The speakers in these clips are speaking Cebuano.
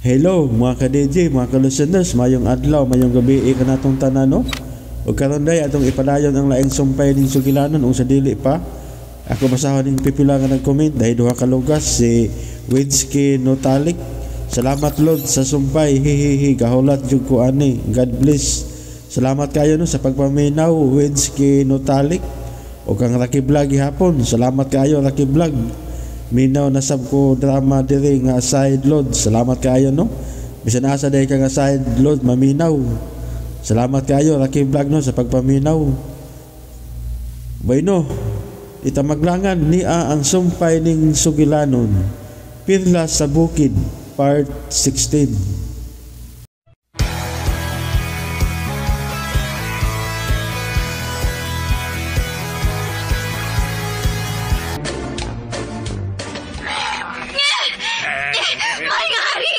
Hello mga ka-DJ, mga ka-listeners, mayong adlaw, mayong gabi kanatong tanan, no? Ug karon day atong ipadayon ang laing sumpay ning sugilanon ug sa dili pa. Ako basahon ning pipila nga nag-comment dahil duha ka lugas si Winsky Notalik. Salamat Lord sa sumpay, hihihi, gahulat jud ko ani. God bless. Salamat kayo no sa pagpaminaw, Winsky Notalik. O kang Rocky Vlog gihapon. Salamat kayo Rocky Vlog. Minaw na sab ko drama diri nga side load. Salamat kayo no. Bisan asa day ka nga side load maminaw. Salamat kayo Rocky Vlog no sa pagpaminaw. Bueno, itamaglangan niya ang sumpay ning sugilanon. Pirla sa Bukid, Part 16. Mahal nga hari!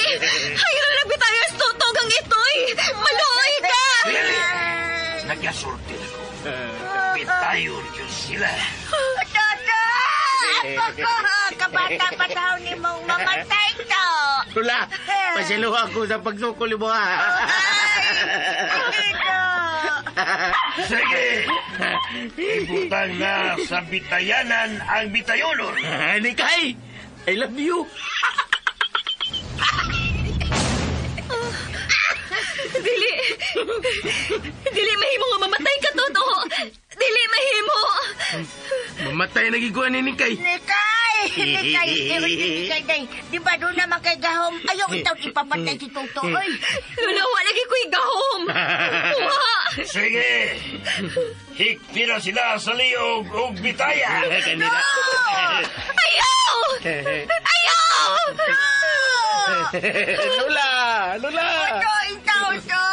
Ayaw na nagbitayos tutogang ito'y! Maluoy ka! Nagasulti ko. Bitayon yun sila. Toto! Ako ko! Kabata pa daw ni mong mamatay to! Lula, pasiluhan ko sa pagsukol mo ha. Ay! Ito! Sige! Ibutang na sa bitayanan ang bitayonon. Nikay, I love you. Dili! Dili mahimo nga mamatay ka, Toto! Dili mahimo! Mamatay na giguan ni Nikay. Nikay! Nikay! Nikay, day! Di ba doon naman kay Gahom? Ayaw itaw ipapatay si Toto, oy! Lola, wala lagi ko'y gahom! Wa! Sige! Higpira sila sa liog ug bitaya. Kanina. Ayaw! Ayaw! Lula, Lula. Toto, itaw to!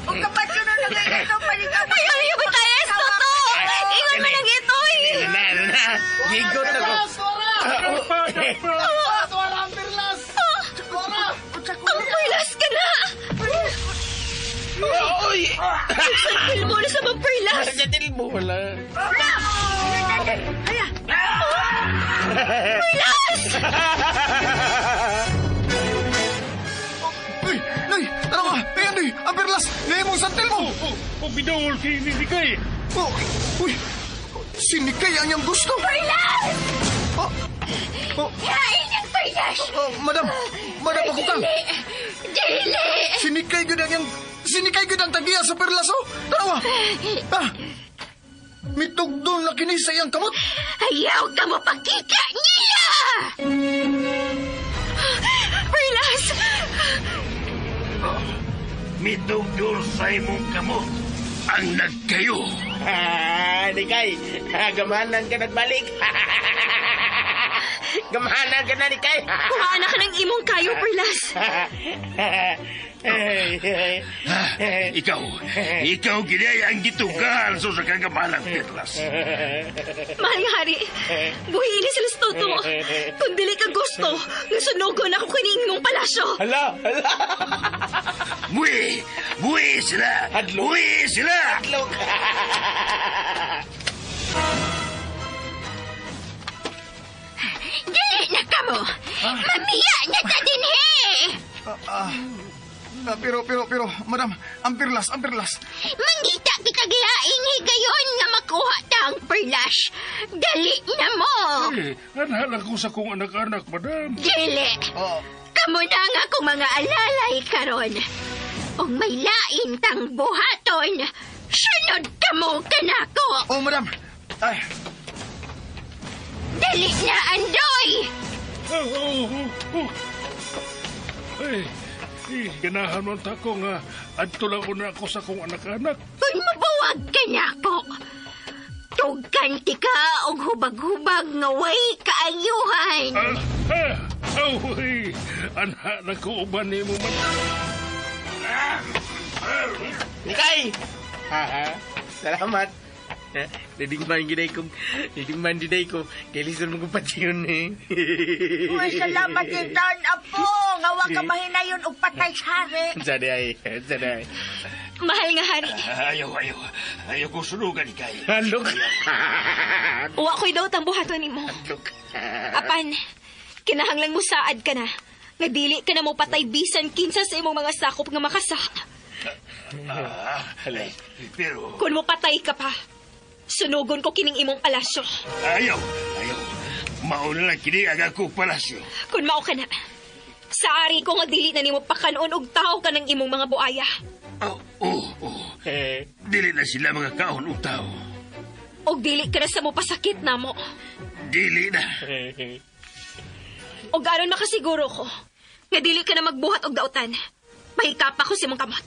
O kapatid na na ito, paligaw! Ayaw yung bitayas, Toto! Ingon man ang ito'y! Na, na, gigot ako. Ang perlas ka na! Oy! Santil mo na sa mga perlas! Sa tilbo, wala. Perlas! Uy, Nay, tara ka! Ayan, Nay! Ang perlas! Ngayon mong santil mo! O bidawol kay ni Nikay. Oh, uy! Si Nikay ang iyang gusto! Perlas! Oh, oh, Kain ang perlas! oh, madam! Madam, ako kang! Dili! Dili! Si Nikay gud ang iyang... Si Nikay gud ang tagiya sa perlas, oh! Tara ka! Ah! Mitugdol na kini sa iyang kamot! Ayaw ka mo pakita niya! Perlas! Mitugdol sa imong kamot ang nagkayo. Nikay, gamanan ka nagbalik. Gamanan ka na, Nikay. Kuhaan na ka ng imong kayo, Perlas. Ikaw ginay ang gitugahan sa kagamalang perlas. Mahal nga hari, buhiin sila sa Toto. Kung dili ka gusto, nasunogon ako kining imong palasyo. Hala, hala. Buhi! Buhi sila! Hadlok. Buhi sila! Hadlok. Dili na ka mo! Mamiya na ta dinhi! Pero, madam, ang perlas, ang perlas. Mangita kita gihaing higayon nga makuha ta ang perlas. Dali na mo! Eh, anhala ko sa kong anak-anak, madam. Dili! Oh, Kamo na nga akong mga alalay karon. Ug may lain tang buhaton, sunod kamo kanako. oh, madam. Ay, Dali na, Andoy! Oh. Ay, ganahan man ta ko nga adto lang una ako sa kong anak-anak. Kung mabuwag ka nako, tugkanti ka og hubag-hubag nga way kaayuhan. Oh, anha na ko uban nimo man. Nikay! Salamat. Didingman giday ko. Didingman giday ko. Kailan mo ko patiyon eh. Uy, salamat din taon, apo! Nga wa ka mahinayon og patay sa hari. Sa day, sa day. Mahal nga hari, Ayaw, ayaw. Ayaw ko sunugan, Nikay. Halok. wa ko'y daw tang buhaton nimo. Halok. Apan, kinahanglan mo saad ka na. Nga dili ka na mo patay bisan kinsa sa imong mga sakop nga makasaka. Ah, pero Kung mo patay ka pa, sunugon ko kining imong palasyo. Ayaw, ayaw. Mauna lang kini ang akong palasyo. Kung mao ka na, sa ari ko nga dili na nimo pakanon og tao ka ng imong mga buaya. Oh, oh. Dili na sila mga kaon og tao. Og dili ka na sa mo pasakit namo. Dili na. Og aron makasiguro ko nga dili ka na magbuhat og dautan. Mahikap ako sa imong kamot.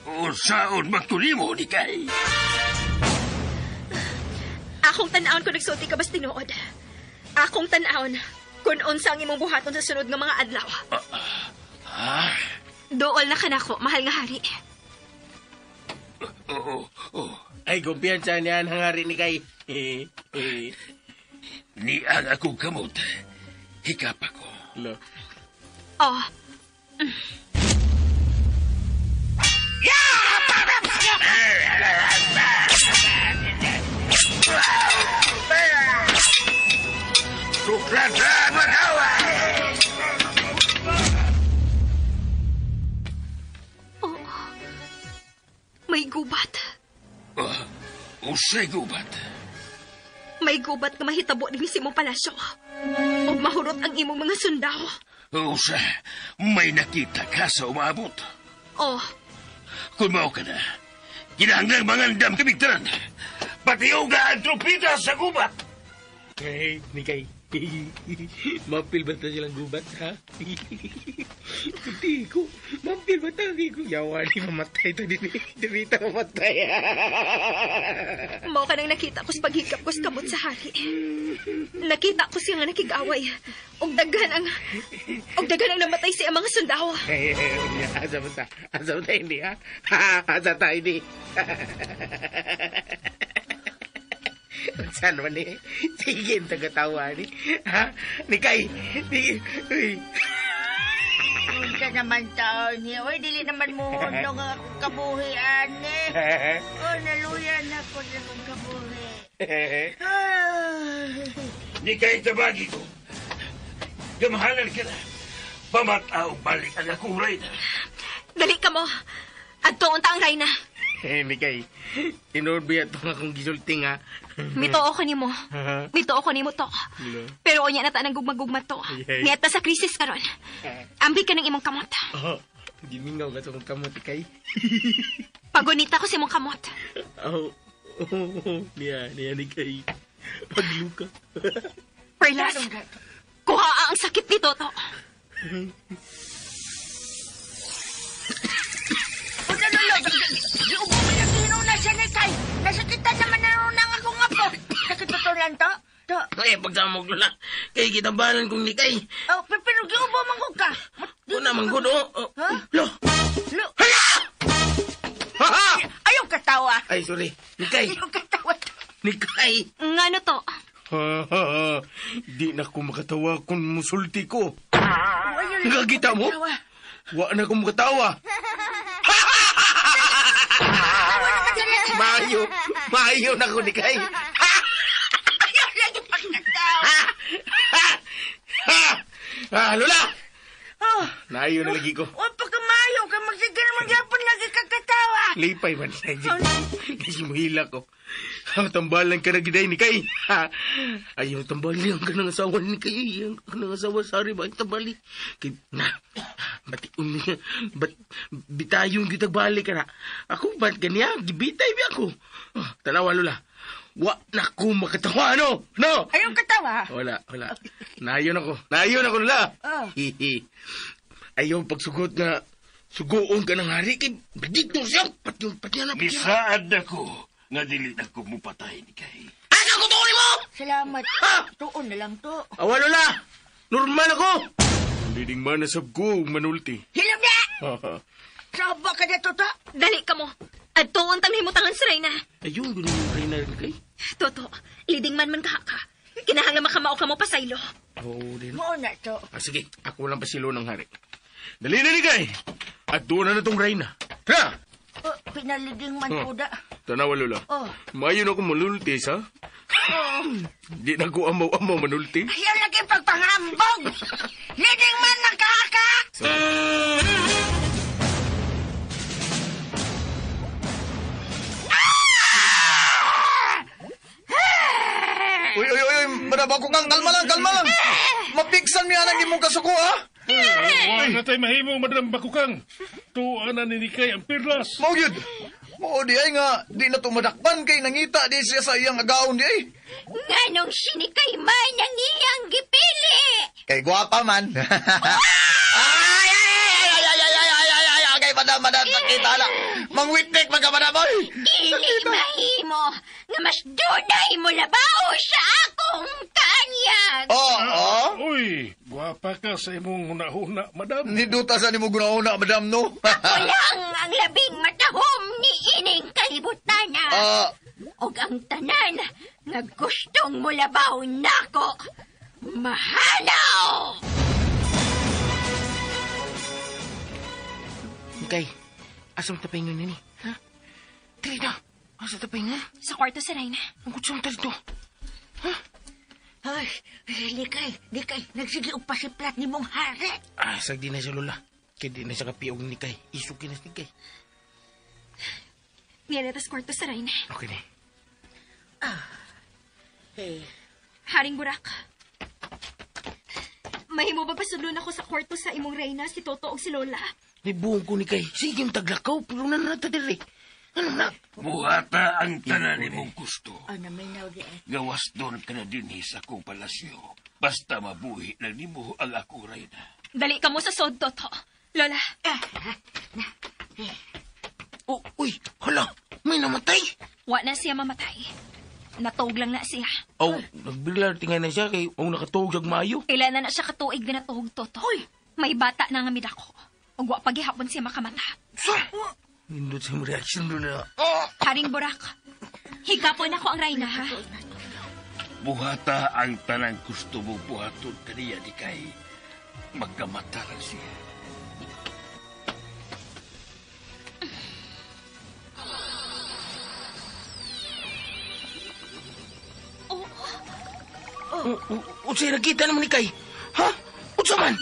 Unsaon magtulimo ni kay? Akong tan-awon kung nagsulti ka bas tinuod. Akong tan-awon kung unsa ang imong buhaton sa sunod nga mga adlaw. Ha? Dool na kanako, mahal nga hari. Oo, oo. Ay, kumpiyansa niya ang hari ni Kay. Ni ang akong kamot. Hikap ako. Lo. Oh, Suklat na magawa! Oh. May gubat. Usay gubat. May gubat nga mahitabo din sa imong palasyo. Ug mahurot ang imong mga sundao. Usa, may nakita ka sa umabot. Oh, Kung mao ka na, kinahanglang mangandam kamigtaran. Pati uga ang trumpita sa gubat. Hey, ni Kay. Mampil ba ta silang gubat, ha? Hindi ko. Mampil ba ta? Hindi ko. Yawa ni mamatay to. Dili ta mamatay. Mao ka nang nakita ko sa paghikap ko sa kamot sa hari. Nakita ko siya nga nakig-away. Ug daghan ang namatay sa mga sundao. Asa mo ta? Asa mo ta hindi, ha? Asa ta hindi? Saan man ni? Sige, ang tagatawa ni. Ha? Ni Kay. Ni... Uy. Unsa naman taon niya. Uy, dili naman mo hundong ang akong kabuhi, ane. Oh, naluyan ako sa akong kabuhi. Ni kay tabagi ko. Gamahalan ka na. Pamataw balik ang akong reyna. Dali ka mo. Adto unta ang reyna. Eh, ni Kay. Tinuod ba itong akong gisulting, ha? Mituo ko nimo. Mituo ko nimo to. Pero unya na ta nang gugma-gugma to. Niata sa krisis karon. Ambi ka ng imong kamot. Oh, gimingaw ka sa akong kamot, Kay. Pagunita ko sa imong kamot. Oh, oh, niya, niya ni Kay. Pagluka. Perlas, kuha ang sakit ni Toto. Unsa lolo? Giubo mo na kinuna siya ni Kay. Nasakitan naman na nang akong apo. Sakit to lang to? To. Ay, pagsamog lola. Kay kitambalan kong ni Kay. Oh, pero giubo man ko ka. Una man gud, oh. Ha? Lo. Lo. Hala! Ha! Ayaw katawa. Ay, sorry. Ni Kay. Ayaw katawa. Ni Kay. Ngano to? Ha, ha, ha. Di na ko makatawa kung musulti ko. Ayaw lang Nakakita mo? katawa. Wa na ko makatawa. Mayo. Mayo na ko ni Kay. Ayaw lagi pagkatawa. Ha! Ah, Lola! Oh. Nayo na lagi ko. O pagkamayo ka, magsige naman gyapon lagi kakatawa. Lipay man lagi. Kasi mahila ko. Ang tambalan ka na giday ni Kay. Ha? Ayaw tambali ang kanang asawa ni Kay. Ang kanang asawa, sorry ba? Ang tambali. Kay, na, bati, bat, bitayong gitag balik ka na. Ako, ba't kaniya? Gibitay ba ako? Oh, tanawa, Lola. Wa na ko makatawa, no? No? Ayaw katawa. Wala, wala. Nayon ako. Nayon ako, Lola. Ah. Hihi. Ayaw pagsugot nga sugoon ka ng hari kay dito siya. Pati pati na. Pati na. Misaad ako nga dili na ko mupatay ni Kay. Asa ko tuon mo? Salamat. Ha? Tuon na lang to. Awa, Lola. Normal ako. Leading man na sab ko manulti. Hilom na! Saba ka na to, to. Dali ka mo. Adto untang himutangan sa reyna. Ayun, gano'n yung reyna rin kay. Toto, leading man man ka ka. Kinahanglan makamao ka mo pasaylo. Oo, din. Mao na to. Ah, sige, ako lang pasilo ng hari. Dali na ni kay. At doon na na tong reyna. Tara! Oh, pinaliding man Oh. po da. Tanawa, Lola. Oh. Mayo na ako manulti, sa? Oh. Di na ko amaw-amaw manulti. Ayaw lagi pagpangambog. Leading man ng kahaka! Uy, uy, uy, madam, ako kang kalma lang, kalma lang. Mapiksan mi anang imong kasuko, ha? Wa na tay mahimo, Madam Bakukang. Tuwa na ni Nikay ang perlas. Mao gyud. Mao di ay nga di na tumadakpan kay nangita di siya sa iyang agaon di ay. Nganong sinikay man ang iyang gipili? Kay gwapa man. Ay, ay, ay, ay, ay, ay, ay, ay, ay, ay, madam, madam, sakita na. Mangwitnik man ka, madam, oy. Dili mahimo nga mas dunay mo labaw sa akong kaanyag. Oh, oh. Uy, gwapa ka sa imong huna-huna, madam. Niduta sa nimo gunahuna, madam, no? Ako lang ang labing matahom ni ining kalibutana. Og ang tanan nga gustong mulabaw nako, mahalaw! Kay, asam tapingon ni? Ha? Dili na. Asa tapingon? Sa kwarto sa Reyna. Ang kutsong talito. Ay, likay, likay. Nagsige og pasiplat ni mong hari. Ah, sagdi na siya, Lola. Kaya di na siya kapiog ni Kay. Isuki na si Kay. Niya na kwarto sa Reyna. Okay na. Eh, Haring Burak. Mahimo ba pasudlon ako sa kwarto sa imong reyna, si Toto og si Lola? May buong ko ni Kay. Sige yung taglakaw, pero na natadiri. Ano na? Buhata ang tanan imong gusto. Ano may di eh. Gawas doon ka na dinhi sa akong palasyo. Basta mabuhi lang nimo ang akong reyna. Dali ka mo sa sod, Toto. Lola. Oh, uy, hala, may namatay. Wa na siya mamatay. Natuog lang na siya. Oh, nagbigla tingay na siya kay oh, nakatuog siya maayo. Kailan na na siya katuig na natuog, Toto. Uy! May bata na nga midako. Ug wa pagihapon siya makamata. Sa? Nindot sa reaction doon na. Haring Burak, higapon ako ang reyna, ha? Buhata ang tanang gusto mo buhaton kaniya ni Kay. Magkamata lang siya. Oh. Unsay nakita naman ni Kay? Ha? Unsa man?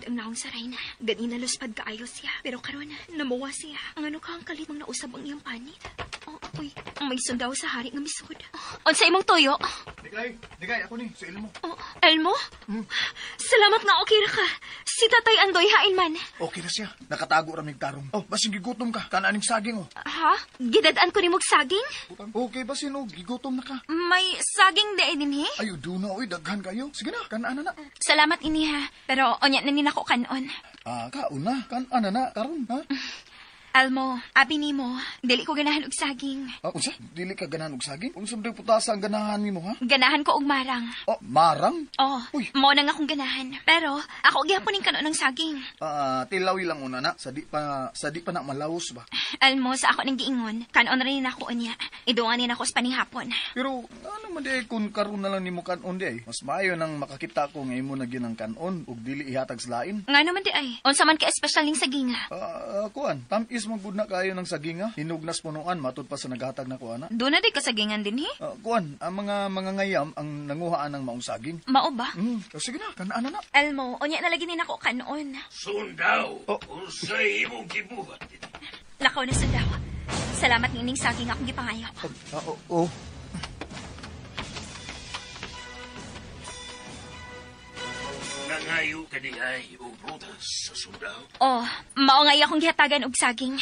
Ang naong sa reyna. Ganina luspad kaayo siya. Pero karon namuwa siya. Ang ano ka ang kalit mang nausab ang iyang panit. Oh, uy, may sundaw sa hari nga misod. Oh, unsa imong tuyo? Dikay, dikay, ako ni, sa ilmo. Oh, Elmo? Salamat nga okay ra ka. Si Tatay Andoy hain man. Okay na siya. Nakatago ra mig tarong. Oh, basin gigutom ka. Kanaaning saging, oh. Ha? Gidadaan ko ni mog saging? Okay ba sino? Gigutom na ka. May saging di ay dinhi? Ay, na, oy, daghan kayo. Sige na, kanaan na na. Salamat ini ha. Pero onya na ni nako kanon. Ah, kaon na, kanaan na na, karon, ha? Almo, abi nimo, dili ko ganahan og saging. Ah, unsa? Dili ka ganahan og saging? Unsa man putasa ang ganahan nimo, ha? Ganahan ko og marang. Oh, marang? Oh, Uy. mo na nga akong ganahan. Pero ako gihapon ning kanon ng saging. Ah, tilawi lang una na. Sa di pa na malawos ba? Almo, sa ako ning giingon, kanon rin nako unya. Idungan ni nako sa panihapon. Pero ano man di kung karon na lang nimo kanon di ay. Mas maayo nang makakita ko nga imo na gyud ang kanon ug dili ihatag sa lain. Ngano man di ay? Unsa man ka espesyal ning saginga? Ah, kuan, tam-is man gud na kayo ng saginga. Hinugnas punuan matud pa sa naghatag na kuana. Doon na di ka sagingan din he? Kuan, ang mga ngayam ang nanguhaan ng maong saging. Mao ba? Sige na, kanaan na na. Almo, unya na lagi ni nako kanon. Sundaw, unsay imong gibuhat? Lakaw na sundaw. Salamat nining saging akong gipangayo. Oh. Nangayo ka di ay og prutas sa sundaw. Oh, mao nga akong gihatagan og saging.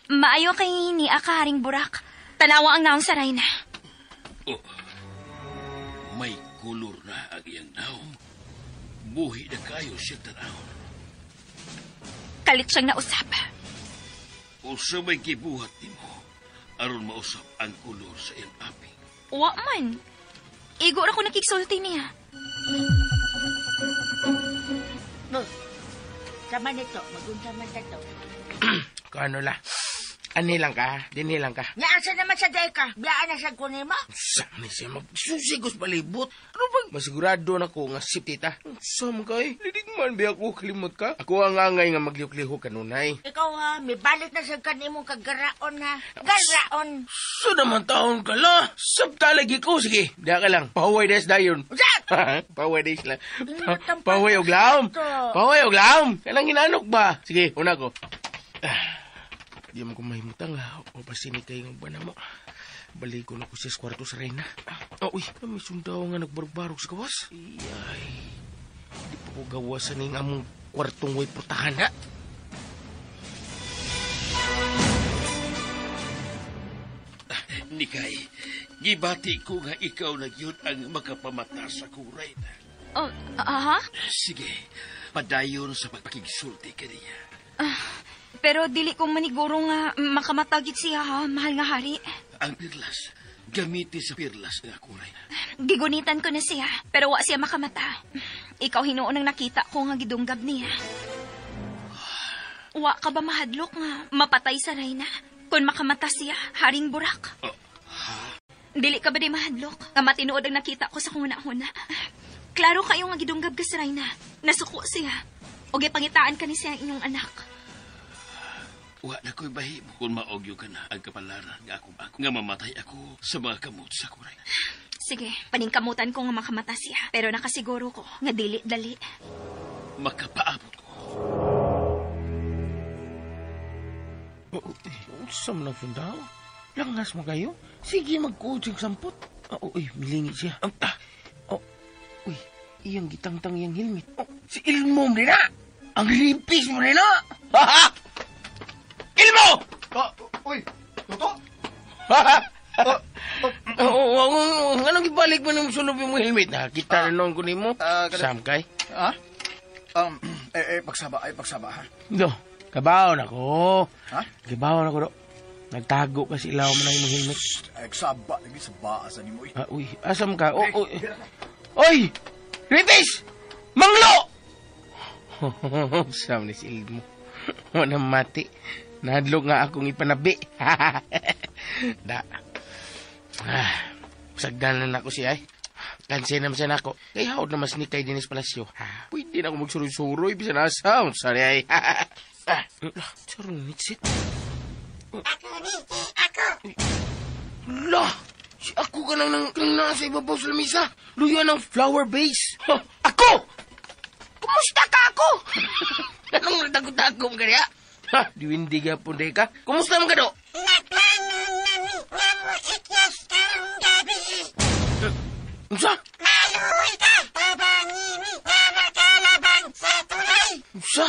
Maayo kay ni Aka Haring Burak. Tanawa ang naong sa reyna. Oh, may kulor na ang iyang naong. Buhi na kayo siya tanawon. Kalit siyang nausap. Usa may gibuhat nimo aron mausap ang kulor sa iyang aping. Wa man. Igo ra ko nakigsulti niya. No. Sama nito, magunsa man ta to. Kano la? Ani lang ka, dinhi lang ka. Nya asa naman sa day ka? Biyaan na sa kunimo? Sa ni siya magsusigos palibot. Ano bang masigurado na ko nga sip tita? Sa man kay? Lidig man biya ako kalimot ka. Ako ang angay nga maglihok-lihok kanunay. Ikaw ha, may balik na sa kanimong kagaraon ha. Garaon. So naman taon ka la. Sabta lagi ko. Sige, diha ka lang. Pahuway des dayon. Unsa? Pahuway des lang. Tampal Pahuway og laom. to. Pahuway og laom. Kanang hinanok ba? Sige, una ko. Di man ko mahimutang ha. O basta ni kayo nga ba mo. Balik ko na ko siya sa kwarto sa Reyna. Oh, uy, may sundaw nga nagbarbarog sa gawas. Iyay. Di pa ko gawasan ning among kwartong way putahan ha. Nikay, gibati ko nga ikaw na gyud ang makapamata sa akong Reyna. Oh, aha? Sige, padayon sa pagpakigsulti kaniya. Pero dili ko maniguro nga makamatagit siya ha, mahal nga hari. Ang pirlas, gamiti sa pirlas nga akong Reyna. Gigunitan ko na siya, pero wa siya makamata. Ikaw hinuon ang nakita ko nga gidunggab niya. Wa ka ba mahadlok nga mapatay sa Reyna? Kung makamata siya, haring burak. Oh, Dili ka ba di mahadlok? Nga matinuod ang nakita ko sa kung huna-huna. Klaro kayo nga gidunggab ka sa Reyna. Nasuko siya. O gipangitaan ka ni siya ang inyong anak. Wa na ko'y bahimo kung maogyo ka na ang kapalaran nga akong ako nga mamatay ako sa mga kamot sa akong Reyna. Sige, paningkamutan ko nga makamata siya. Pero nakasiguro ko nga dili dali. Makapaabot ko. Unsa man ang sundaw? Langas mo kayo? Sige, magkuod siyang sampot. Oh, uy, milingi siya. Oh, uy, iyang gitangtang iyang helmet. Oh, si Ilmo mo na! Ang ripis mo na! Ha? Ilmo! Oh, uy, Toto? Oo, anong ibalik mo nung sulob yung helmet? Nakita na noon ko nimo. Sam kay? Ha? Pagsaba, ay, pagsaba, ha? Do, kabaw na ko. Ha? Kabaw na ko, do. Nagtago ka sa ilaw mo na imong helmet. Ay, saba, lagi sa baasa ni mo, eh. Ah, uy, asam ka? Oh, uy. Oy! Ripis! Manglo! Sam ni si Ilmo. Wala mati. Nahadlok nga akong ipanabi. Da. Ah, sagdanan ako siya ay. Kanse naman siya nako. Kay hawd na mas ni kay Dinis Palacio. Ha, pwede na ako magsuroy-suroy. Bisa na sound. Sorry ay. Ah, sarong nitsit. Ako, ako. La! Si ako ka nang nasa ibabaw sa lamisa. Luya ng flower base. Ha, ako! Kumusta ka ako? Anong nagtago-tago mo kaya? Ha, diwindi ka po ka. Kumusta mo ka do? Nagplano nami nga mo ikyas karong gabi. Unsa? Maluoy ka, tabangi mi nga makalabang sa tulay. Unsa?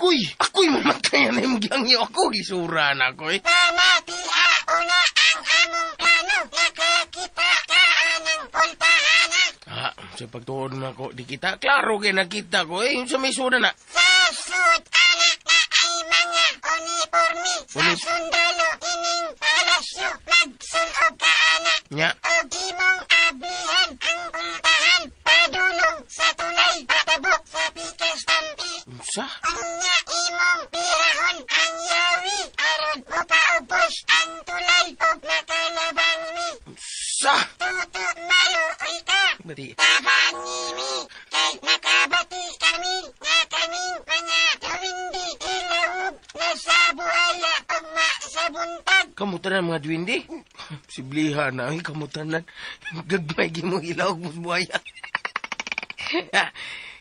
Uy, ako'y mamatay na yung giyangyo ako. Gisura na ako eh. Pamatia una ang among plano. Nakakita ka anang pultahanan. Ah, sa pagtuon na ako, di kita. Klaro kay nakita ko eh. Sa may sura na. Sa sud anak na ay mga uniforme. Sa sundalo ining palasyo. Nagsulob ka anak. Nya. O imong ablihan ang pultahan. Padulong sa tulay. Patabok sa pikas tampi. Unsa? Unya imong pirahon ang yawi. Aron mopaubos ang tulay. Og nakalabang mi. Unsa? Tuto maluoy ka. Bati. Tabangi mi. Kay nakabati kami nga kaming mga duwindi ilawog na sa buhaya ugma sa buntag. Kamutan na mga duwindi. Sibliha na, ay kamutan na. Gagmay gimong ilawog mo sa buhaya.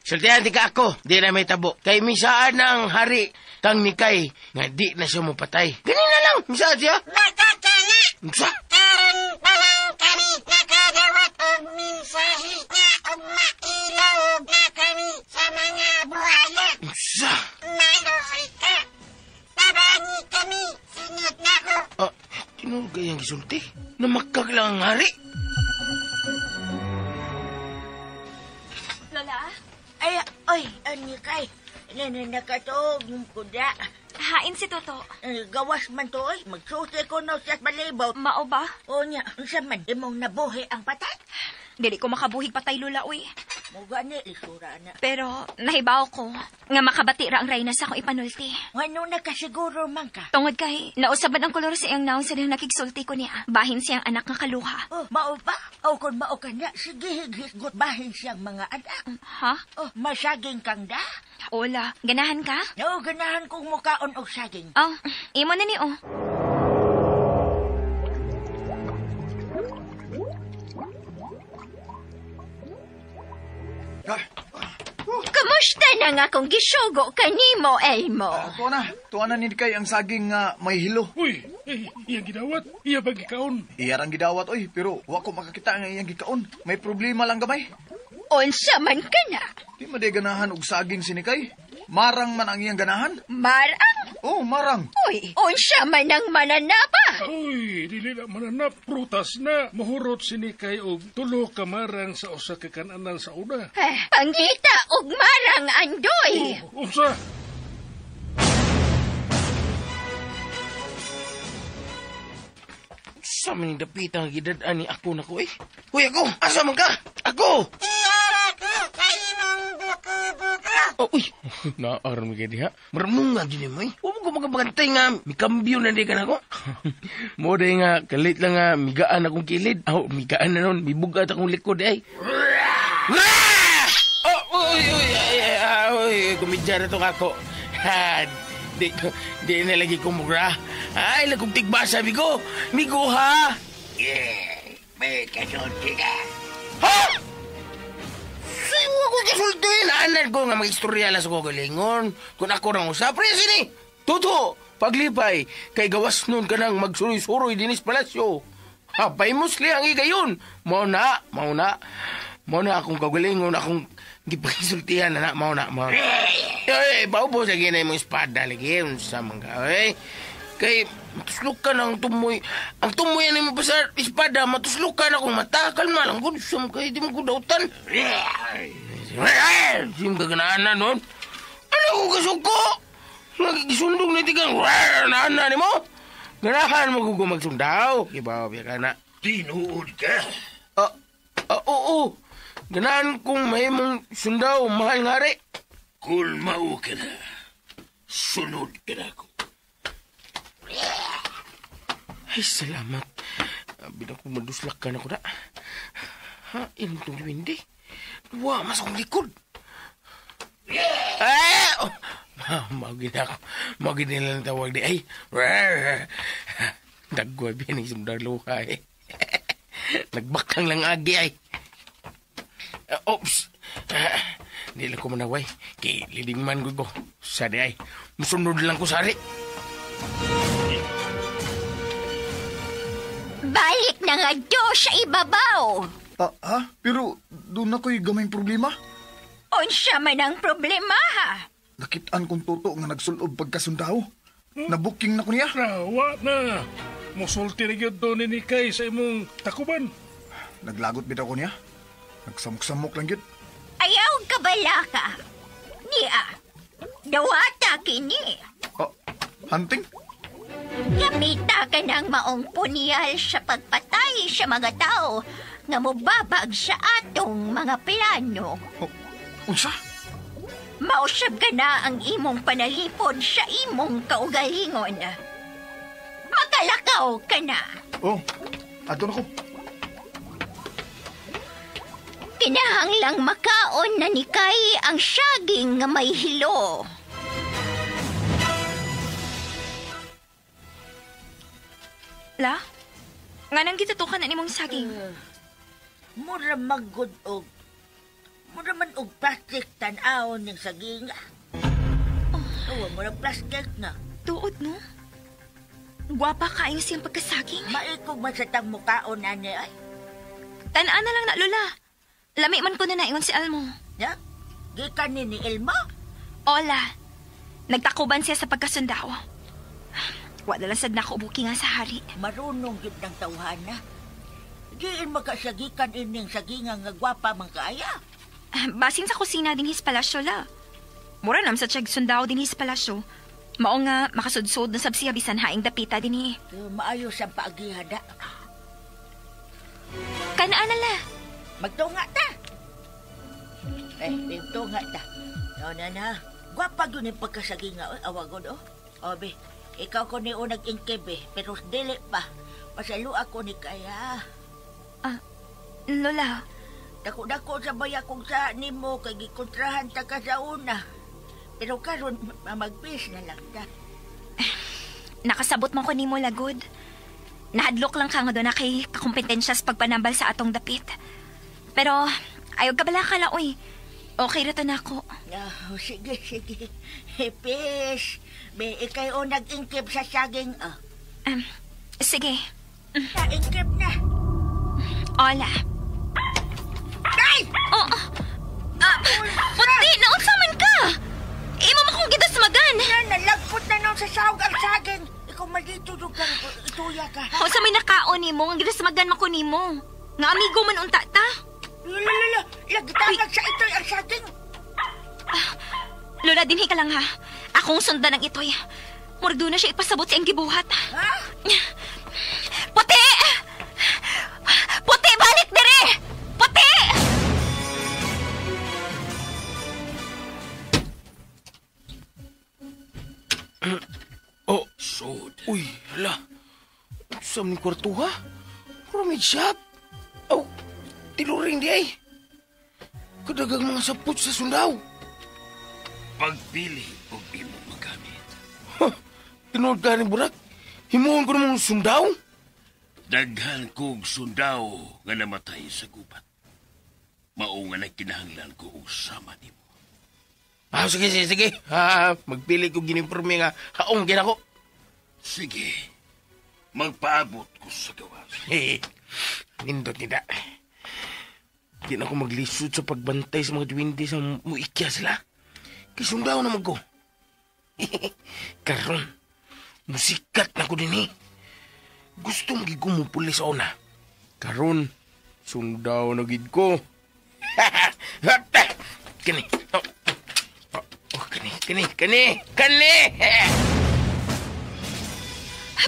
Sultihan di ka ako, di na may tabo. Kay misaan na ang hari kang nikay nga di na siya mupatay. Ganun na lang, misaan siya. Makakana! Unsa? Karon pa lang kami nakadawat og mensahe nga ugma ilawog na kami sa mga buhaya. Unsa? Maluoy ka. Tabangi kami. Sunod na ko. Ah, tinuod kayang gisulti? Namakag lang ang hari. Lola? Ay, oy, ani kay. Nananakatog mong kuda. Hain si Toto. Gawas man to, oy. Magsusi ko no siya palibot. Mao ba? O niya, unsa man imong nabuhi ang patay? Dili ko makabuhig patay, Lola, uy. Mugani lisura na. Pero nahibaw ko nga makabati ra ang reyna sa akong ipanulti. Ngano nakasiguro man ka? Tungod kay nausaban ang kolor sa iyang naong sa dihang nakigsulti ko niya. Bahin siyang anak nga kaluha. Oh, mao pa? O kung mao ka niya, sige highisgot bahin siyang mga anak. Ha? Oh, masaging kang da? Ola, ganahan ka? No, ganahan kong mukaon og saging. Oh, imo na ni oh. Kumusta na nga kung gisugo kanimo, Elmo? Tuwa na ni kay ang saging nga may hilo. Uy, iyang gidawat, iya ba gikaon? Iya rang gidawat, oy, pero wa ko makakita nga iyang gikaon. May problema lang gamay. Unsa man ka na? Di man day ganahan og saging si Nikay. Marang man ang iyang ganahan. Marang? Oh, marang. Uy, unsa man ang mananapa? Uy, dili na mananap, prutas na. Muhurot si Nikay og tulo ka marang sa usa ka kananan sa una. Eh, pangita og marang andoy. Oh, unsa? Sa man dapita ang gidad-an ni ako na ko eh. Uy, ako! Asa man ka? Ako! Oh, uy, naaram ka diha. Marmunga din mo eh. Huwag mo magabagantay nga, mikambyo na di ka na ko. Mo day nga, kalit lang nga, migaan akong kilid. Oh, migaan na nun, mibugat akong likod ay. Oh, uy, uy, ay, uy, kumidya na itong ako. Ha, di na lagi kumura. Ay, lagong tigba, sabi ko. Migo, ha? Yeah, may kasulti ka. Ha? Siwa ko kasulti. Naanan ko nga mag-istorya lang sa kagalingon. Kung ako nang usap, pre, sini. Tuto, paglipay, kay gawas nun ka nang magsuroy-suroy dinis palasyo. Hapay musli ang igayon. Mao na akong kagalingon, akong gipakisultihan na na, mao na. Eh, paupo sa ginay mong espada, lagi, unsa man ka, eh. Kay, matuslukan ang tumoy. Ang tumoy yan mo pa sa espada, matuslukan akong mata. Kalma lang, good, sum kay, di mo kudautan. Di mo kaganaanan nun. Ano ko kasuko? Nagigisundong na tigang, naanan ni mo? Ganahan mo kung magsundaw. Iba, biya ka na. Tinuod ka? Oo. Ganahan kong may mong sundaw, mahal nga rin. Kung mao ka na, sunod ka na ako. Ay, salamat. Abi na ko maduslak ka na ko na. Ha? Ilang itong duwende? Wa, mas akong likod. Ay! Oh, Mao gid nila tawag di. Ay! Dagway biyan ang sundalo eh. Nagbakang lang agi ay. Oops! Di lang ko manaway. Kay leading man ko. Sari ay. Musunod lang ko sari. Balik na nga do sa ibabaw. Ha? Pero doon ako'y gamay problema. Unsa man ang problema, ha? Nakitaan kong toto nga nagsulob pagkasundaw. Nabuking na ko niya. Nawa na. Musulti na gyud do ni Nikay sa imong takuban. Naglagot bitaw ko niya. Nagsamok-samok lang gyud. Ayaw kabalaka. Niya. Dawata kini. Oh, hunting? Gamita ka ng maong punyal sa pagpatay sa mga tao nga mubabag sa atong mga plano. Oh, unsa? Mausab ka na ang imong panalipod sa imong kaugalingon. Makalakaw ka na. Oh, ato na ko. Kinahanglang makaon na ni Kay ang saging nga may hilo. La? Nga nang gitutukan na nimong saging? Mura maggod og mura man og plastic tan-awon ng saging. Oh. Mura plastic na. Tuod, no? Gwapa kaayo siyang pagkasaging. Maikog man sa tang mukaon ani ay. Tan-an na lang na, Lola. Lami man ko na naingon si Elmo. Ya? Gikan ni Elmo? Ola. Nagtakuban siya sa pagkasundaw. Wala lang sad na ako ubuki nga sa hari. Marunong gid ng tawhana. Diin makasagikan ining sagingan nga gwapa man kaaya. Basin sa kusina din his palasyo la. Mura nam sa tiyag sundaw din his palasyo. Mao nga makasudsod na sab siya bisan haing dapita din eh. Maayos ang paagihada. Kanaan na la. Magtunga ta. Eh, pinto nga ta. No, na na. Gwapa yun yung pagkasagi nga. Oy, awagon, oh. Obe, ikaw ko ni unag ingkib eh, pero dili pa. Pasalo ako ni kaya. Ah, Lola. Dako-dako sa baya kung sa nimo kay gikontrahan ta ka sa una. Pero karon magpis na lang ta. Nakasabot man ko nimo lagod. Nahadlok lang ka nga doon na kay kakompetensya sa pagpanambal sa atong dapit. Pero ayaw ka bala ka la, oy. Okay ra to na ako. Oh, sige, sige. Hipis, may ikay o nag-ingkib sa saging. Oh. Sige. Na-ingkib na. Hola. Ay! Oh, puti, naunsa man ka! Imo man kong gidasmagan. Nalagpot na nun sa sawag ang saging. Ikaw malito doon kang ituya ka. Unsa may nakaon nimo, ang gidasmagan man ko nimo. Nga amigo man unta ta. Lala, lagitangag sa itoy ang saging. Lola, dinhi ka lang ha. Akong sundan ang itoy. Murag doon na siya ipasabot sa iyang gibuhat. Ha? Puti! Puti, balik dire! Puti! Oh, sod. Uy, hala. Sa aming kwarto ha? Puro may shop. Oh, tiluring di ay. Kadagang mga sapot sa sundaw. Pagpili og imo magamit. Huh, tinuod ka ni Burak. Himuon ko namang sundaw. Daghan kog sundaw nga namatay sa gubat. Mao nga nagkinahanglan ko og sama nimo. Ah, sige, sige, sige. Ha, magpili ko giniporme nga haong ginako. Sige. Magpaabot ko sa gawas. Hey, nindot nida. Di na ako maglisod sa pagbantay sa mga duwende sa muikya sila. Kay sundaw naman ko. Karon, musikat na ko din eh. Gusto magigumupuli sa una. Karon, sundaw na gid ko. Kani. Oh, oh, oh, kani, kani, kani, kani!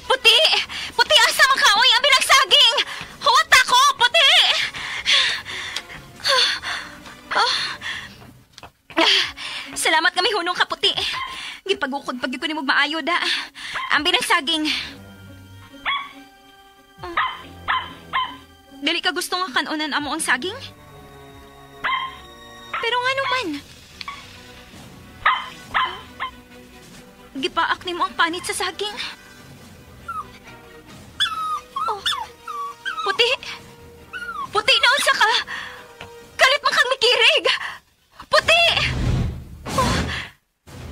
Puti! Puti, asa man ka? Uy, ang binagsaging! Huwat ako, puti! Oh. Salamat nga may hunong ka, puti. Gipagukod pag ko ni mo maayo da. Ang binagsaging. Oh. Dili ka gusto nga kanunan amo ang saging? Pero nga naman. Gipaak nimo ang panit sa saging. Oh. Puti! Puti na unsa ka! Kalit man kang mikirig! Puti! Oh,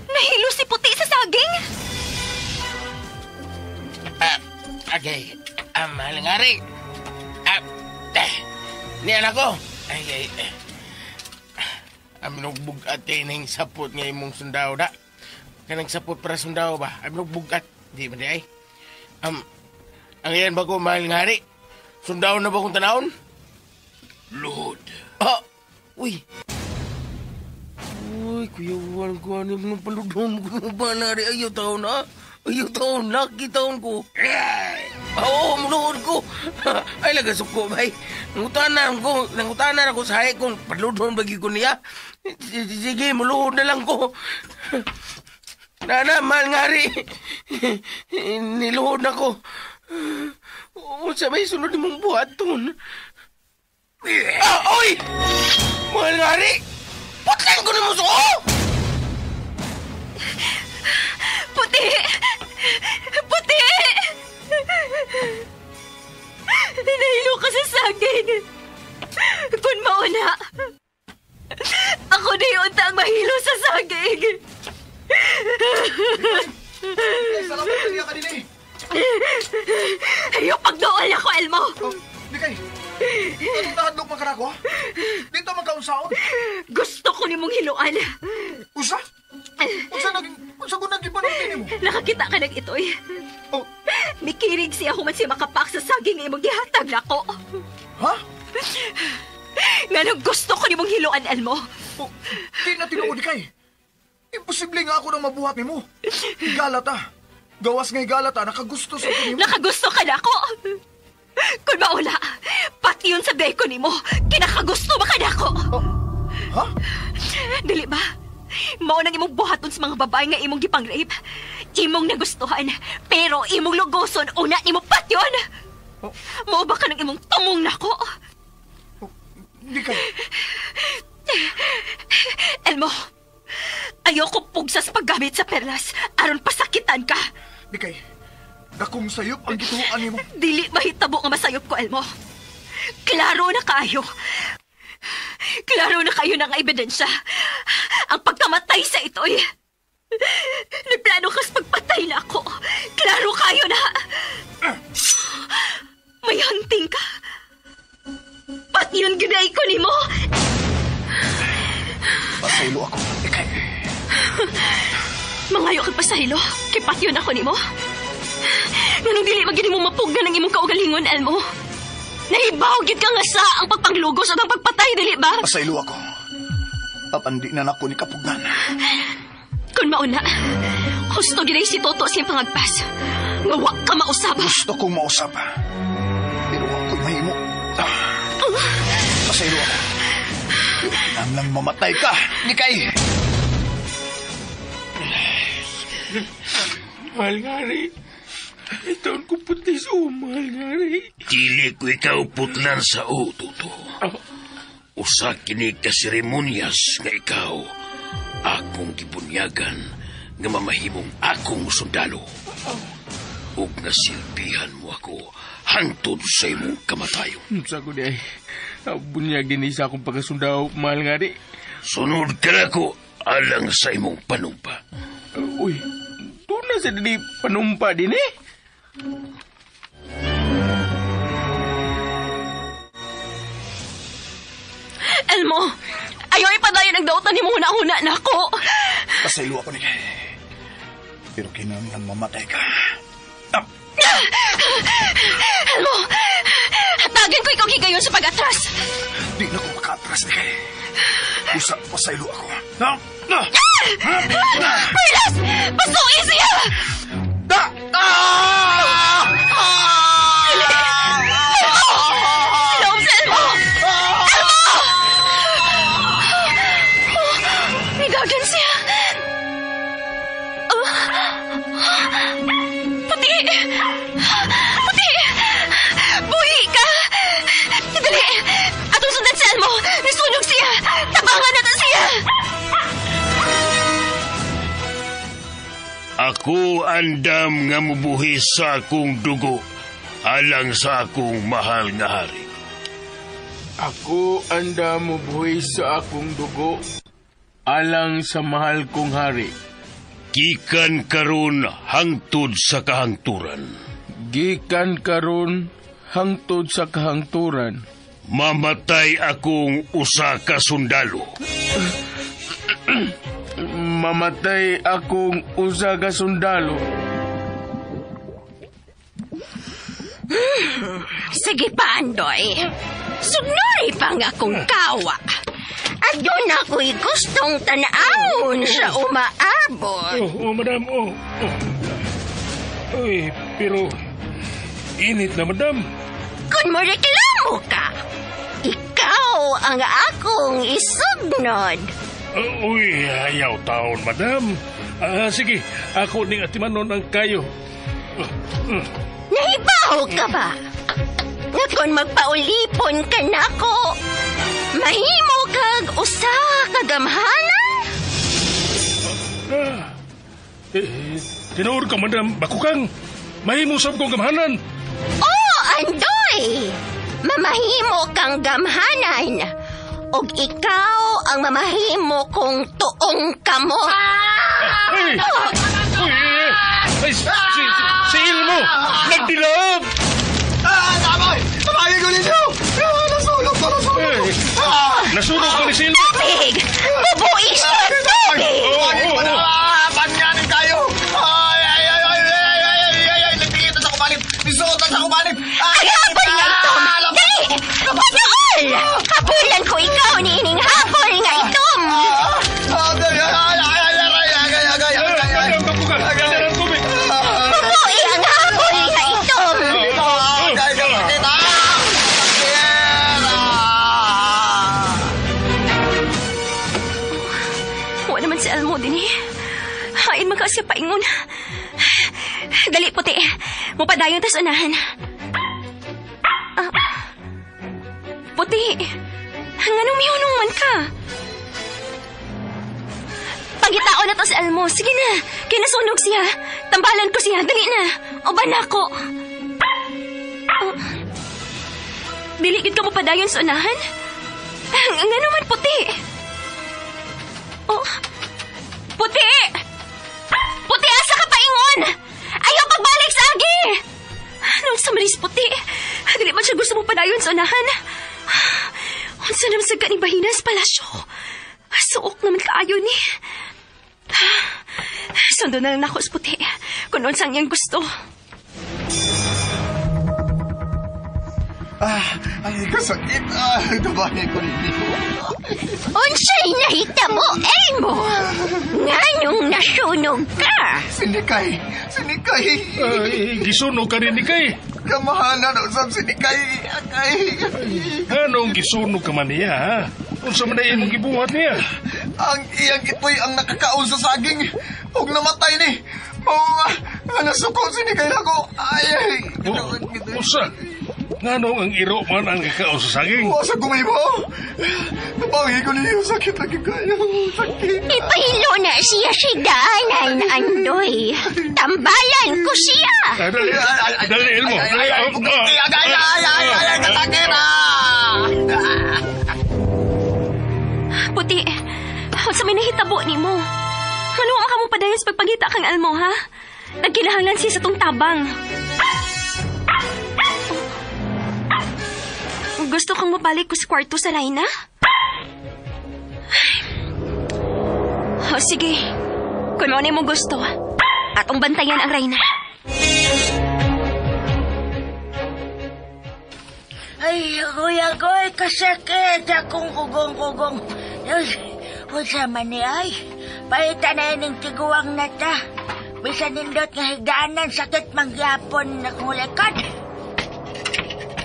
nahilo si Puti sa saging! Okay. Mahal nga rin. Ni anak ko. Ay, ay. Aminog-bugat kay nang sapot nga imong sundaw da. Kanang sapot para sundaw ba? Aminog-bugat. Di ba di ay? Ang iyan ba ko, mahal nga rin? Sundaw na ba kong tanawon? Lord. Oh! Uy! Uy, kuya Juan ko, ano yung paludon ko nung ba na rin? Ayaw taon na. Ayaw taon na. Kitaon ko. Oo, muluhod ko. Ay, lagasuko, bay. Nangutanan ako sa hay kung paludon bagi ko niya. Sige, muluhod na lang ko. Nana, mahal nga rin. Niluhod na ko. Unsa may sunod mong buhaton? Ah, oy! Mahal nga rin! Putlan ko na mo suko! Puti! Puti! Nahilo ka sa saging. Kung mauna, ako na yung ang mahilo sa saging. Salamat niya ka din eh. Ayaw pagdool ako, Elmo. Oh, Nikay, anong nahadlok man ka na ako, ha? Dito magkaunsaon. Gusto ko nimong hiluan. Usa? Unsa naging, unsa ko naging panunti nimo? Nakakita ka ng itoy. Oh. Mikirig siya human siya makapak sa saging imong gihatag nako. Ha? Nganong gusto ko nimong hiluan, Elmo. Oh, di na tinuod, Nikay. Imposible nga ako nang mabuhat nimo. Higala ta. Gawas nga higala ta, nakagusto sa ko nimo. Nakagusto ka na ako. Kung maula, pati yun sa beko nimo, kinakagusto ba ka na ako? Oh, ha? mao nang imong buhaton sa mga babae nga imong gipang-rape. Imong nagustuhan, pero imong lugoson una nimo patyon. Oh. Mao ba ka ng imong tumong nako? Di ka. Elmo, ayoko pugsas paggamit sa perlas aron pasakitan ka. Di kay. Dakong sayop ang gituoan nimo. Dili mahitabo nga masayop ko, Elmo. Klaro na kaayo. Klaro na kayo ng ebidensya. Ang pagkamatay sa ito'y... Nagplano kas pagpatay na ako. Klaro kayo na. May hunting ka. Pat yun ginay ko nimo. Pasaylo ako. Ikay. Mangayo kag pasaylo. Kay pat yun ako nimo. Nganong dili magini mo mapugnan ang imong kaugalingon, Elmo. Nahibaw gid ka nga sa ang pagpanglugos at ang pagpatay, dili ba? Pasaylo ako. Apandi na nako ni kapugnan. Kung mauna, husto gid si Toto sa iyang pangagpas. Nga wa ka mausab. Gusto kong mausab. Pero ako'y mahimo. Pasaylo ako. Pero kinahanglang mamatay ka, Nikay. Mahal nga rin. Itaon ko puti sa mahal nga rin. Dili ko ikaw putlan sa o, Toto. Usa kini ka seremonyas nga ikaw akong gibunyagan nga mamahimong akong sundalo. Ug nasilbihan mo ako hangtod sa imong kamatayon. Sa ko di ay, bunyag din sa akong pagkasundaw, mahal nga di. Sunod ka na ko alang sa imong panumpa. Uy, doon na sa dili panumpa din eh. Elmo, ayaw ipadayon ang dautan ni mo huna-huna na ako. Pasaylo ako ni. Pero kinahanglang mamatay ka. Elmo, hatagan ko ikaw higayon sa pag-atras. Di na ko maka-atras ni kay. Usa, pasaylo ako. Perlas! Pasuin siya! Silom sa Elmo! Elmo! Nidagan siya. Puti! Puti! Buhi ka! Dali! Atong sundan sa Elmo! Nasunog siya! Tabangan na siya! Ako andam nga mubuhi sa akong dugo alang sa akong mahal nga hari. Ako andam mubuhi sa akong dugo alang sa mahal kong hari. Gikan karon hangtod sa kahangturan. Gikan karon hangtod sa kahangturan. Mamatay akong usa ka sundalo. Mamatay akong usa ka sundalo. Sige pa, Andoy. Sugnori pa nga akong kawa. At doon ako'y gustong tanaon sa umaabot. Oh, madam, oh. Uy, pero init na, madam. Kung mo reklamo ka, ikaw ang akong isugnod. Uy, ayaw taon, madam. Sige, ako ning atimanon ang kayo. Nahibaw ka ba? Nga kung magpaulipon ka nako, mahimo kag usa ka gamhanan? Tinuod ka, madam, bakukang. Mahimo sab kong gamhanan. Oh, Andoy! Mamahimo kang gamhanan. Og ikaw ang mamahimo kong tuong kamot. Ay! Uy, ay, si Ilmo! Nagdilaab! Tama! Tama ko ninyo! Nasunog ko! Nasunog ko! Nasunog ko ni si Ilmo! Tubig! Bubuis siya tubig! Banyanin kayo! Ay, ay, ay, ay, ay, ay, ay, ay, nagpilitan sa kumanib! Nisuotan sa kumanib! Ay, habol nga itom! Dali! Panool! Habulan ko ikaw ni ining habol nga itom! Bubuhi ang habol nga itom! si Elmo din eh. Hain man ka siya paingon. Dali, puti. Mupadayon tas unahan. Puti. Nganong mihunong man ka? Pangitao na to si Elmo. Sige na. Kinasunog siya. Tambalan ko siya. Dali na. Uban na ako. Dili gid ka mo padayon sa unahan? Ngano man puti? Oh. Puti! Puti, asa ka paingon? Ayaw pagbalik sa agi! Anong sa maris puti? Dili man siya gusto mo padayon sa unahan? Unsa naman sa kaning bahinas palasyo? Suok naman kaayo ni. Sundo na lang nako sa puti. Kung unsang iyang gusto. Ay, kasakit. Tabangin ko ninyo. Unsay nahita mo, Elmo? Nganong nasunog ka? Sinikay. Sinikay. Ay, gisunog ka rin ni Kay. Kamahalan usab sinikay. Ay. Anong gisunog ka man niya, ha? Unsa man na imong gibuhat niya? Ang iyang ito'y ang nakakaon sa saging. Ug namatay ni. Oh, nga nasuko sinikay nako. Ay, ay. Unsa? Nganong ang iro man ang kakaon sa saging? Wa sa gumibo. Tabangin ko ninyo. Sakit lagi kayo. Sakit. Ipahilo na siya si daanan, Andoy. Tambalan ko siya. Dali, dali, Elmo. Ay, ay, ay, ay, ay, ay, ay, ay, kasakit, ah! Puti, unsa may nahitabo nimo? Ano ang kamong padayon sa pagpangita kang Elmo, ha? Nagkinahanglan siya sa tong tabang. Gusto kong mabalik ko sa kwarto sa Reyna? Oh, sige. Kung ano mo gusto, atong bantayan ang Reyna. Ay, kuya koy, kasakit akong kugong-kugong. Unsa man ni ay? Pahita na ining tiguang na ta. Bisan nindot nga higdaanan, sakit mangyapon na kong likod.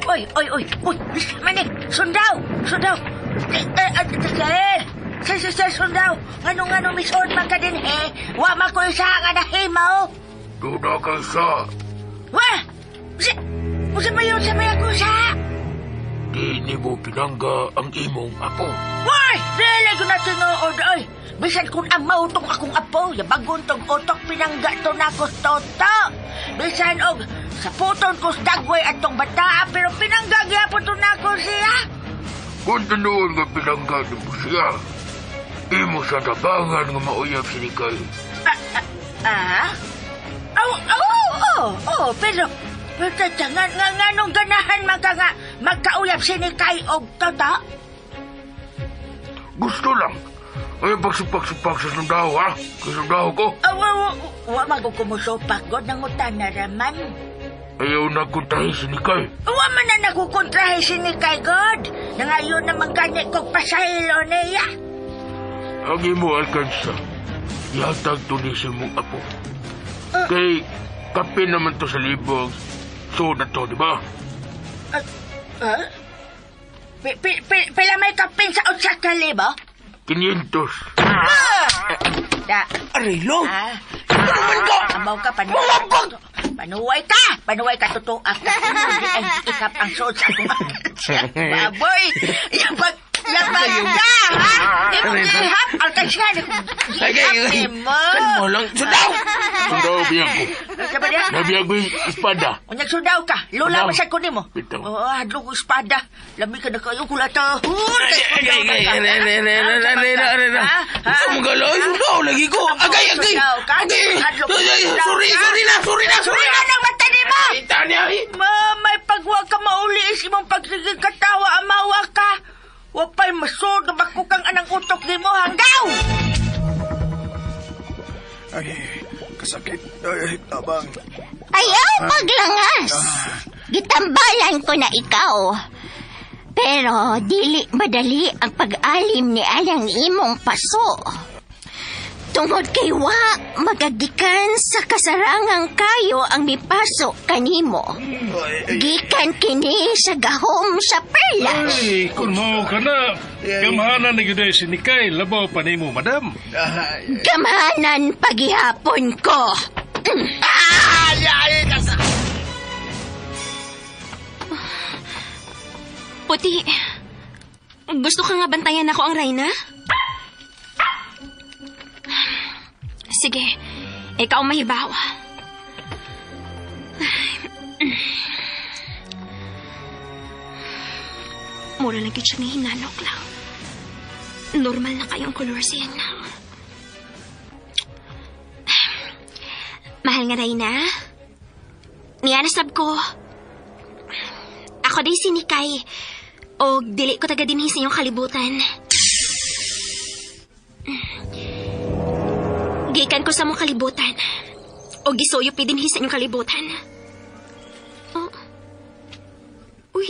Oy, oy, oy, oy, manik, sundaw, sundaw. Sir, sir, sir, sundaw. Anong, misod man ka din, he? Wa man ko isa nga nahimaw. Duda kay sa. Wa! Usa ba yun sa may ako sa? Di ni mo pinangga ang imong apo. Why? Dili ko na tinuod, oy. Bisan kung amaw tong akong apo, yabagon tong utok pinangga to na ko toto. Bisan og sa puton ko dagway at tong bata, pero pinangga gyapon to na ko siya. Kung tinuod nga pinangga ni mo siya, imo sa tabangan nga mauyab si Nikay. Oh, pero nga nganong ganahan man ka nga magkauyab si Nikay og toto? Gusto lang. Ay, pagsupak-supak sa sundaw, ha? Kasundaw ko. Wa magkukumusupak, God, nangutan na raman. Ayaw na kontrahe si Nikay. Wa man na nakukontrahe si Nikay, God. Nangayon naman gani kong pasahilo niya. Ang imo alkansa, ihatag to ni sa imong apo. Kay, kape naman to sa libog. So na to, di ba? Pila may kapin sa 8 ka libo? 500. Da. Arilo? Ano man ka? Amaw ka, panuway. Panuway ka! Panuway ka, totoo ka. Ay, ikap ang suot sa akong baboy! Yabag ka, ha? Ihap! Alkansya! Ihap mo! Kalmo lang! Sundaw! Sundaw, biyag ko. Nabiyag ko yung espada. O nagsundaw ka. Lola, masag ko nimo. Oo, hadlok ko espada. Lami ka na kayo kulata. Ay, Sumugalo, sundaw lagi ko. Agay, agay. Agay. Sorry, sorry na, sorry na, sorry na. Sorry na mata ni mo. May pagwa ka mauli is imong pagsigig katawa, amawa ka. Wapay masod, bakukang anang utok ni mo, hanggaw! Ay, kasakit. Ay, tabang. Ayaw paglangas. Gitambalan ko na ikaw. Pero dili madali ang pag-alim ni alang imong paso. Tungod kay wa magagikan sa kasarangang kayo ang mipaso kanimo. Gikan kini sa gahom sa perlas. Ay, kung mao ka na, gamhanan na gyud ay si Nikay, labaw pa nimo, madam. Gamhanan pagihapon ko. Ay, ay, kasa. Puti, gusto ka nga bantayan ako ang Reyna? Sige, ikaw ang mahibaw. Mura lang yun siya nga hinalok lang. Normal na kayong kolor siya na. Mahal nga, Reyna. Niya nasab ko. Ako day si Nikay. O dili ko taga dinhi sa iyong kalibutan. Gikan ko sa mong kalibutan. O gisuyop dinhi sa inyong kalibutan. Oh. Uy.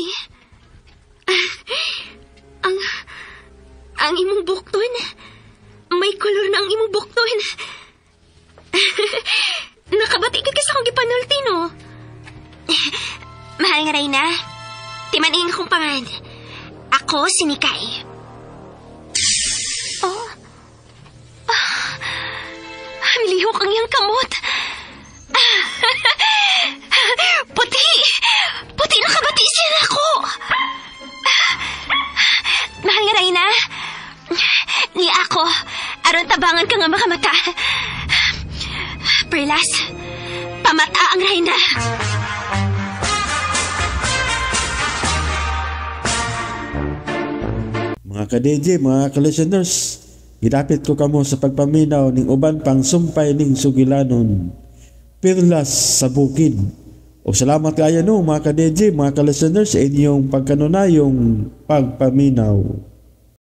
Ah, ang imong bukton. May kolor na ang imong bukton. Nakabati ka sa akong gipanulti, no? Mahal nga, Reyna. Timaning akong pangan. Ako si Nikay. Oh. Ah, lihok ang iyang kamot. Puti! Puti nakabati siya na ako! Mahal nga, Reyna. Ni ako, aron tabangan ka nga makamata. Perlas, pamata ang Reyna. Mga ka-DJ, mga ka-listeners, gidapit ko kamo sa pagpaminaw ning uban pang sumpay ning sugilanon. Perlas sa bukid. O salamat kayo no mga ka-DJ, mga ka-listeners sa inyong pagkanunayong pagpaminaw.